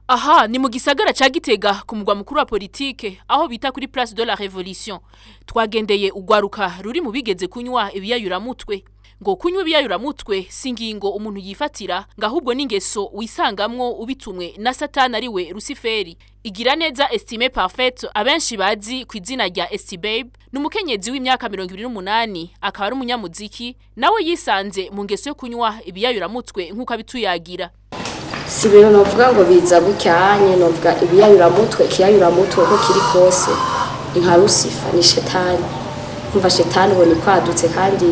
Aha ni mu gisagara ca Gitega, ku mugwa mukuru wa politike, aho bita kuri Place de la Révolution. Twagendeye ugwaruka ruri mu bigeze kunywa ibiyayuramutwe. Ngo kunywa ibiyayuramutwe si ingingo umuntu yifatira, ngo ahubwo n'ingeso wisangamwo ubitumwe na Satani, ariwe Rusiferi. Igira neza Estime Parfaite, abenshi bazi ku izina rya Esti Babe, ni umukenyezi w'imyaka 28, akaba ari umunyamuziki. Nawe yisanze mu ngeso yo kunywa ibiyayuramutwe nk'uko abituyagira. Si ibintu novuga ngo biza bucyanye. Novuga ibiyayuramutwe, ikiyayuramutwe uko kiri kose ni nka Lusifa, ni shetani. Umva, shetani ubona ikwadutse, kandi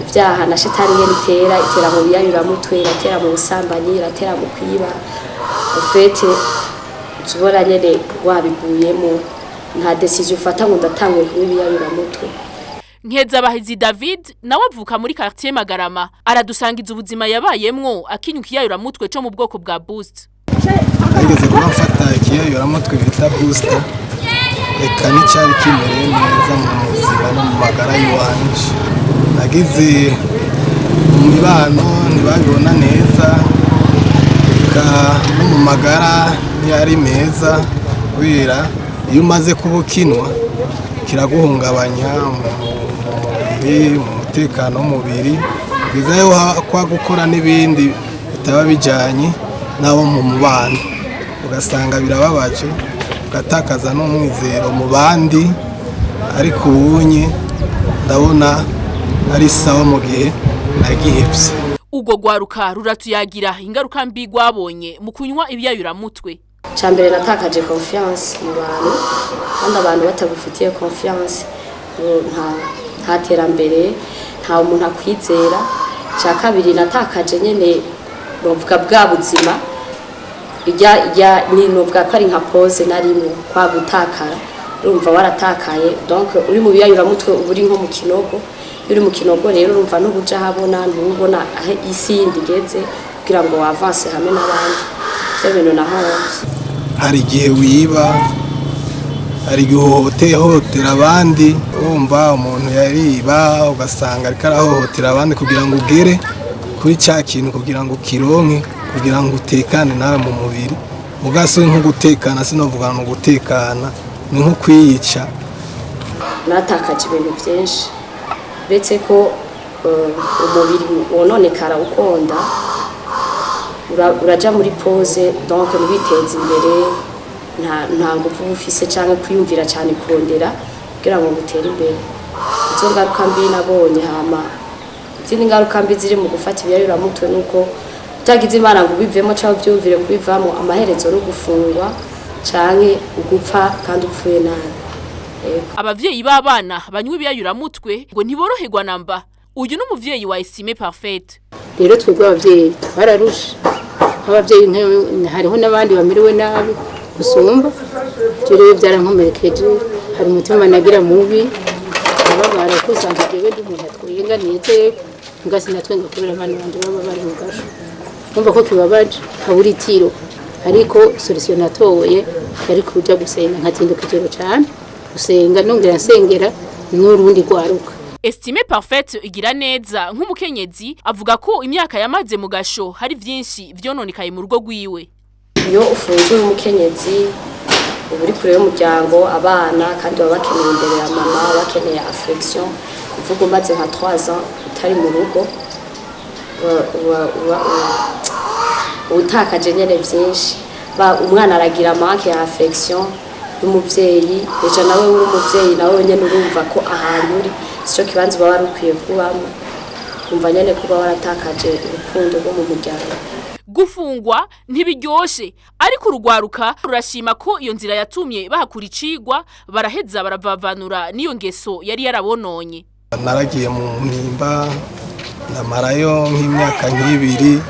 ibyaha na shetani nyene itera mu biyayuramutwe, iratera mu busambanyi, iratera mu kwiba. En fait, tubona nyene wabiguyemo, nta décision ufata ngo ndatanguye kunywa ibiyayuramutwe. Nkezabahizi David nawe avuka muri quartier Magarama, aradusangiza ubuzima yabayemwo akinywa ikiyayuramutwe co mu bwoko bwa Boost. Nageze kuba mfata ikiyayuramutwe bita Booster, reka n'icyari kimereye neza mu buzima no mu magara y'iwanje. Nagize mu mibano ntibabibona neza, reka no mu magara ntiyari meza, kubera iyo umaze kuba ukinwa kiraguhungabanya mu mubiri, mu mutekano w'umubiri, bwiza yo kwa gukora n'ibindi bitaba bijyanye n'abo mu mubano, ugasanga birababaje, ugatakaza n'umwizero mu bandi. Ariko ubunye ndabona ari sawa mu gihe nagihebye. Ubwo gwaruka ruratuyagira ingaruka mbi rwabonye mu kunywa ibiyayuramutwe. Mbere natakaje confiance mu bantu, kandi abantu batagufitiye confiance nta terambere, nta umuntu akwizera. Cya kabiri, natakaje nyene novuga bwa buzima ijya ni novuga ko ari nka pause narimwo kwa gutakara. Urumva waratakaye, donc uri mu biyayuramutwe uba uri nko mu kinogo. Iyo uri mu kinogo rero, urumva n'ubuja habona, ntubona aho isi yindi igeze kugira ngo wavance hamwe n'abandi. Ibyo bintu nahomvye. Hari igihe wiba, hari igihe uhohotera abandi. Wumva umuntu yariba, ugasanga ariko arahohotera abandi kugira ngo ugere kuri cya kintu, kugira ngo ukironke, kugira ngo utekane nawe mu mubiri. Mugaso nko gutekana, sinovuga ngo gutekana ni nko kwiyica. Natakaje ibintu byinshi, uretse ko umubiri wononekara ukonda, uraja muri pause, donc ntibiteze imbere, nta nguvu uba ufise canke kwiyumvira cyane kurondera kugira ngo ngutere imbere. Izo ngaruka mbi nabonye. Hama izindi ngaruka mbi ziri mu gufata ibiyayuramutwe nuko utagize Imana ngo ubivemo cyangwa ubyumvire kubivamo, amaherezo no gufungwa canke ugupfa, kandi upfuye nabi. Yego. Abavyeyi b'abana banywa ibiyayuramutwe ngo ntiboroherwa namba. Uyu ni umuvyeyi wa Estime Parfaite. Rero twebwe abavyeyi bararusha nk'abavyeyi, hariho n'abandi bamerewe nabi gusumba. Ibyo rero byarankomerekeje, hari umutima nagira mubi, ababara ko usanga jewe ndi umuntu atwenga nizerwa, mbwa sinatwenga kubera abana banje baba bari mu gasho. Numva ko kibabaje, habura itiro. Ariko solution natoye yari kuja gusenga, nkazinduka ijoro cane gusenga, nongera nsengera n'urundi rwaruka. Estime Parfaite igira neza nk'umukenyezi avuga ko imyaka yamaze mu gasho hari vyinshi vyononekaye mu rugo rwiwe. Iyo ufunze uri umukenyezi, uba uri kure y'umuryango, abana kandi baba bakeneye imbere ya mama, bakeneye affection. Kuvuga umaze nka 3 ans utari mu rugo, uba utakaje nyene vyinshi. Umwana aragira manque ya affection y'umuvyeyi. Ejo nawe uri umuvyeyi, nawe nyene urumva ko ahantu uri sico kibanza uba wari ukwiye kubamo. Umva nyene kuba waratakaje urukundo rwo mu muryango. Gufungwa ntibiryoshe, ariko urugwaruka rurashima ko iyo nzira yatumye bahakura icigwa, baraheza baravavanura n'iyo ngeso yari yarabononye. Naragiye mu mpimba, ndamarayo nk'imyaka nk'ibiri,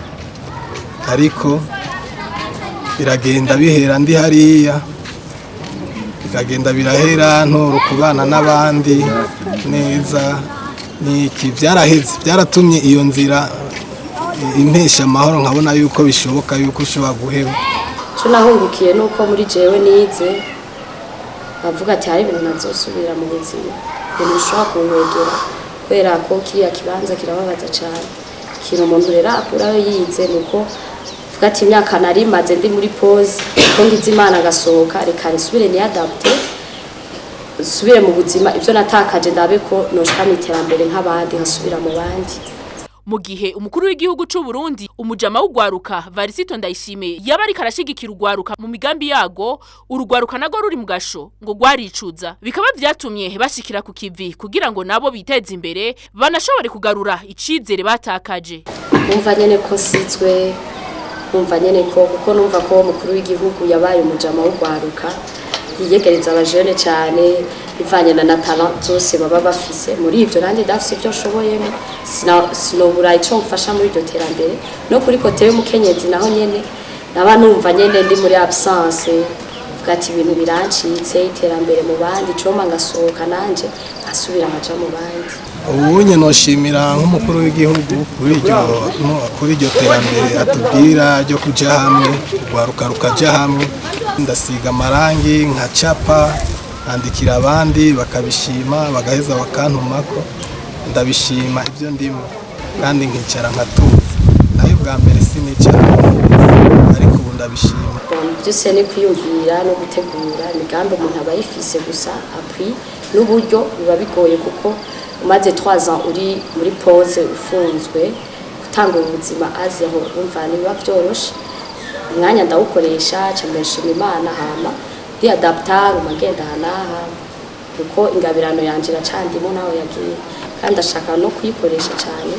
ariko biragenda bihera. Ndi hariya bikagenda birahera, ntora kubana n'abandi neza. Niki byaraheze, byaratumye iyo nzira impesha amahoro, nkabona yuko bishoboka yuko ushobora guheba. Icyo nahungukiye ni uko muri jewe nize, bavuga ati hari ibintu ntazosubira mu buzima, ibintu bishobora kunkwegera, kubera ko kiriya kibanza kirababaza cyane. Ikintu umuntu rero akurayo yize ni uko Vuga ati imyaka nari maze ndi muri pause, ko ngize Imana ngasohoka, reka nsubire niyadapte, nsubire mu buzima, ibyo natakaje ndabe ko noshika mu iterambere nk'abandi, nkasubira mu bandi. Mu gihe umukuru w'igihugu c'u Burundi, umujama w'ugwaruka Varisito Ndayishimiye, yaba ariko arashigikira ugwaruka mu migambi yago, urugwaruka nago ruri mu gasho ngo gwaricuza, bikaba vyatumye bashikira ku kivi kugira ngo nabo biteze imbere, banashobore kugarura icizere batakaje. Numva nyene ko nsizwe, numva nyene ko kuko numva ko umukuru w'igihugu yabaye umujama w'ugwaruka, yiyegereza abajene cyane bivanye na talent zose baba bafise. Muri ivyo nanjye ndafise ibyo nshoboyemo, sinobura ico mfasha muri iryo terambere. No kuri côté y'umukenyezi naho nyene naba numva nyene ndi muri absence, vuga ati ibintu birancitse, iterambere mu bandi coma ngasohoka nanje nkasubira nkaja mu bandi. Ubunye noshimira nk'umukuru w'igihugu kuri iryo kuri iryo terambere atubwira ryo kuja hamwe, urwaruka rukaja hamwe. Ndasiga amarangi, nkacapa, nkandikira abandi bakabishima, bagaheza bakantumako. Ndabishima ibyo ndimo kandi nkicara nkatuza, nayo bwa mbere sinicara, ariko ubu ndabishima. Byose ni kwiyumvira no gutegura imigambi. Umuntu aba ayifise, gusa appui n'uburyo biba bigoye, kuko umaze 3 ans uri muri pause, ufunzwe, gutanga ubuzima azeho urumva ntibiba byoroshe. Umwanya ndawukoresha, ca ndashima Imana, hama ndiyadapta, nguma ngenda aha n'aha, kuko ingabirano yanje iracandimo naho yagiye, kandi ndashaka no kuyikoresha cyane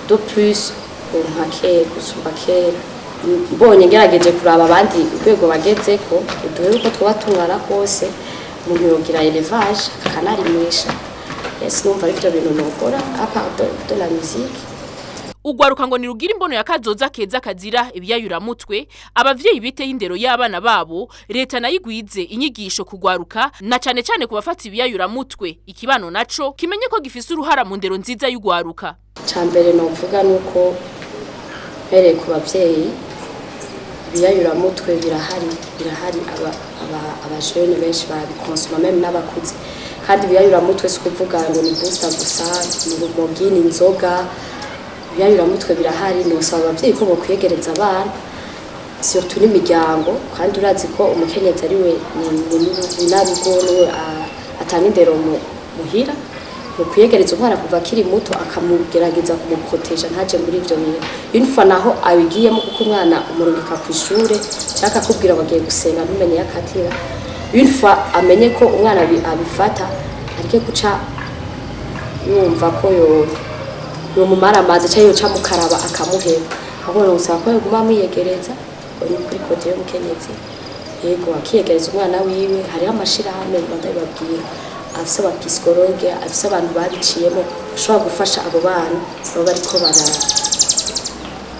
de plus nka kera, gusumba kera. Mbonye ngerageje kuraba abandi urwego bagezeko, uduhe uko twaba tungana kose, umuntu yogira élevage akanarimisha. Yes, numva ari byo bintu nokora à part de la musique. Ugwaruka ngo nirugira imbono ya kazoza keza kazira ibiyayuramutwe, abavyeyi biteho indero y'abana babo, leta nayo igwize inyigisho kugwaruka na cane cane ku bafata ibiyayuramutwe. Ikibano naco kimenye ko gifise uruhara mu ndero nziza y'ugwaruka. Cambere novuga nuko mpereye ku bavyeyi, ibiyayuramutwe birahari, birahari, abajene benshi barabikonsoma, même n'abakuze. Kandi ibiyayuramutwe si ukuvuga ngo ni booster gusa, ni urumogi, ni inzoga, ibiyayuramutwe birahari. Nosaba abavyeyi ko bokwiyegereza abana, surtout n'imiryango. Kandi urazi ko umukenyezi ari we inarugo, niwe atanga indero muhira. Yokwiyegereza umwana kuva akiri muto, akamugerageza kumuproteja ntaje muri ivyo bintu. Une fois naho abigiyemo, kuko umwana umurungika ku ishure cyangwa akakubwira ngo agiye gusenga, ntumenye yakatira. Une fois amenye ko umwana abifata, arike guca yumva ko yo yomumara amazi cyangwa yoca mukaraba akamuheba. Ahubwo gusaba ko yoguma amwiyegereza. Ni kuri côté y'umukenyezi, yego, akiyegereza umwana wiwe. Hariho amashirahamwe, ndabibabwira, afise abapsychologue, afise abantu babiciyemo, bashobora gufasha abo bana baba bariko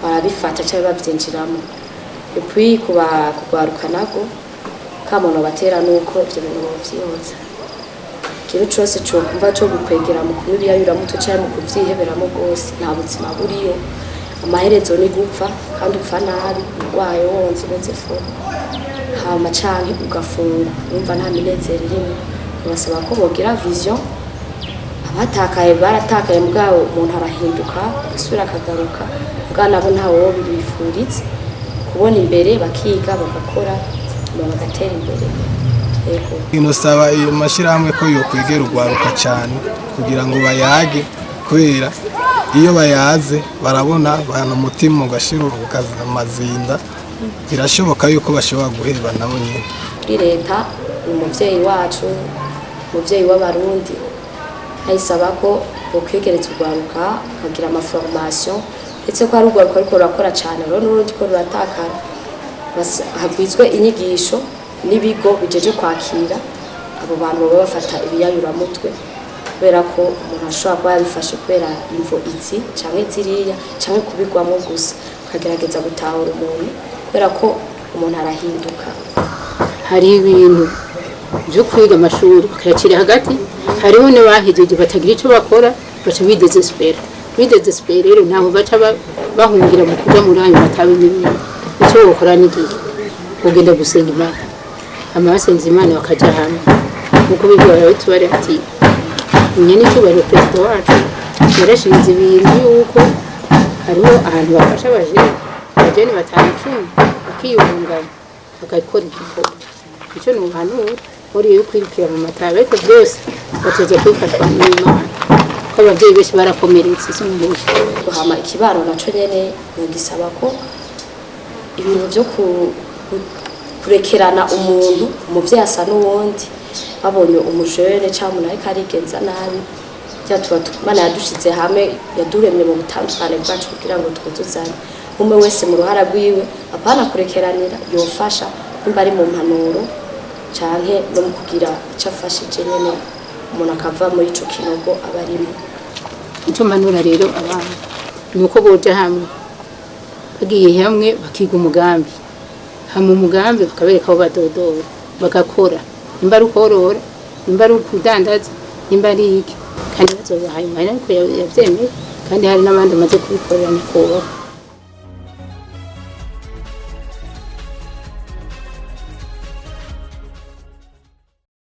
barabifata cyangwa bavyinjiramo. Et puis kuba kugwaruka nago kamono batera nuko ivyo bintu bovyihoza. Ikintu cose cokumva co gukwegera mu kunywa ibiyayuramutwe canke mu kuvyiheberamo rwose, nta buzima buriyo. Amaherezo ni gupfa, kandi upfa nabi, urwaye, wonze, umeze fo, hama canke ugafungwa. Urumva nta minezero irimo. Basaba ko bogira vision. Abatakaye baratakaye, mugabo umuntu arahinduka agasubira akagaruka. Mugabo nabo ntawe wo bibifuriza kubona imbere, bakiga, bagakora, hama bagatera imbere, yego. Inosaba iyo mashyirahamwe ko yokwegera urwaruka cyane kugira ngo bayage, kubera iyo bayaze barabona bahana umutima ugashira amazinda, birashoboka yuko bashobora guheba nabo nyine. Kuri leta, ni umuvyeyi wacu, umuvyeyi w'Abarundi, ayisaba ko bokwegereza urwaruka, bakagira amaformation, ndetse ko hari urwaruka ariko rurakora cyane, rero n'urundi ko ruratakara. Hagwizwe inyigisho n'ibigo bijeje kwakira abo bantu baba bafata ibiyayuramutwe, kubera ko umuntu ashobora kuba yabifashe kubera imvo izi canke ziriya, canke kubigwamo gusa, ukagerageza gutahura umuntu, kubera ko umuntu arahinduka. Hari ibintu byo kwiga amashuri bakayacira hagati, hariho n'abahejeje batagira icyo bakora, baca bidésespéra. Bidésespéra rero ntaho baca bahungira mu kuja muri ayo matabi n'ibindi. Icyo bokora n'igihe kugenda gusenga Imana, hama basenze Imana bakaja hamwe nkuko bivuga tubari ati nyene icyubahiro perezida wacu yarashinze ibintu yuko hariho ahantu bafasha abajene. Abajene batanu, 10 bakiyungunganya, bagakora igikorwa. Icyo nuhanura muri yo kwirukira mu matabi, ariko byose batoza kwifashwa n'Imana, ko abavyeyi benshi barakomeretse, si umuhusha. Hama ikibano naco nyene nogisaba ko ibintu vyo kurekerana umuntu, umuvyeyi asa n'uwundi, babonye umujene cyangwa umuntu ariko arigenza nabi, bya tuba Imana yadushize hamwe, yaduremye mu butandukane bwacu kugira ngo twuzuzanye, umwe wese mu ruhara rwiwe, apana kurekeranira. Yofasha nimba ari mu mpanuro canke no mu kugira ico afashije nyene, umuntu akava muri ico kinogo aba arimo. Icyo mpanura rero abana ni uko boja hamwe, bagiye hamwe bakiga umugambi hamwe, umugambi bakabereka aho badodora, bagakora, nimba ari ukorora, nimba ari ukudandaza, nimba ari iki, kandi bazobahaye amahera, ariko yavyemeye, kandi hari n'abandi bamaze kubikorera, nyakubahwa.